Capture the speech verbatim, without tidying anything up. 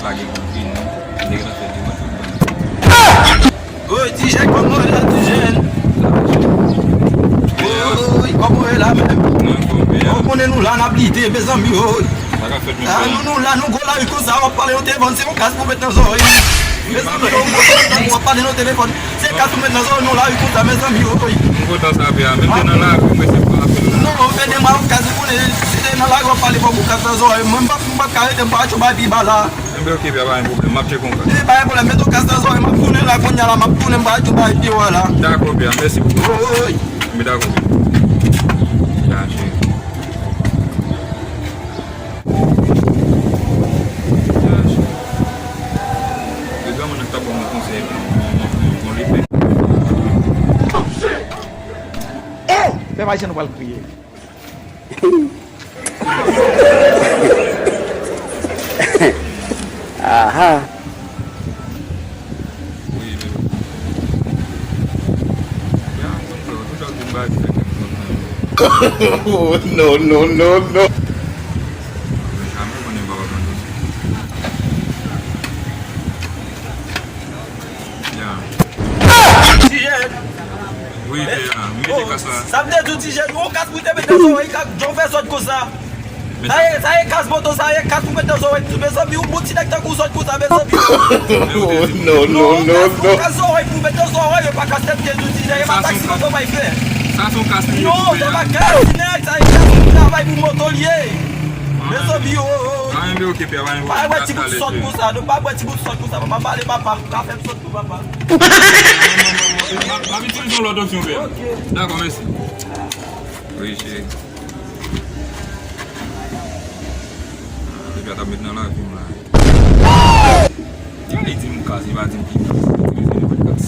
Lage pou fini. Nèg la fè di mwen tout bon. Oy, Ti Jèn, kòman w ye la, Ti Jèn? Oy, kòman w ye la menm? Mwen fò byen. Ou konnen nou la, n ap lite, mezanmi, oy. Sa k ap fèt, mesye? Ah, nou, nou la, nou gwo lari konsa, w ap pale nan telefòn, se yon kas pou met nan zòrèy. Mezanmi, w ap pale nan telefòn, se kas pou met nan zòrèy, nou lari konsa, mezanmi, oy. M kontan sa, pè a. Menm te nan lari, mwen se pa apèl la. Non, fè de mal, yon kas, ou konnen, si te nan lari, w ap pale, fòk ou kas nan zòrèy. Mwen, m p ap, m p ap ka rete, m pa tchouba pi ba la. Enben, oke, pè a, pa gen pwoblèm. M ap tcheke yon kas. E, pa gen pwoblèm. Met yon kas nan zòrèy, m ap tounen la, kounye a la, m ap tounen, m pa tchouba pi ba la. Dakò, pè a. Mèsi bokou. Oy. Enben, dakò, pè a. Ya, cheri. Ya, cheri. Yo granmoun nan t ap ban mwen konsèy, epi mwen, mwen, mwen, mwen, mwen, mwen, mwen. Oh! Pèp ayisyen, nou pral kriye. Aha. Wi, men. Ya, m konn sa, ou toujou ap di m bagay ki fè kè m kontan. No, no, no, no. Mwen jamè konnen m pa kontan. Ya. Ti Jèn. Wi, pè a. M mete kas la. Sa m te di w, Ti Jèn, yon kas pou te mete nan zòrèy, ka, jan w fè sòt konsa. Sa ye, sa ye kas boto, sa ye kas pou mete nan zòrèy. Mezanmi, yon bon ti nèg tankou w sòt konsa, mezanmi. No, no, no, no. Kas zòrèy pou mete nan zòrèy, e pa kas tèt ke di w, Ti Jèn, e pa taksi boto bay fè. Sa se yon kas li mete. Non, se pa kas, ti nèg, sa ye kas pou travay pou moto l ye. Mezanmi, o, o, o. Ah, enben, oke, pè a, pa gen pwoblèm. Pa wè ti bout sòt konsa, non, pa wè ti bout sòt konsa, papa, pale, papa, ka fè m sòt tou, papa. M ap itilize yon lòt opsyon, pè a. Oke. Dakò, mèsi. Wi, cheri. Depi a t ap met nan lavi m la. Li di m kas, li pa di m ki kas. Li di m ki kas.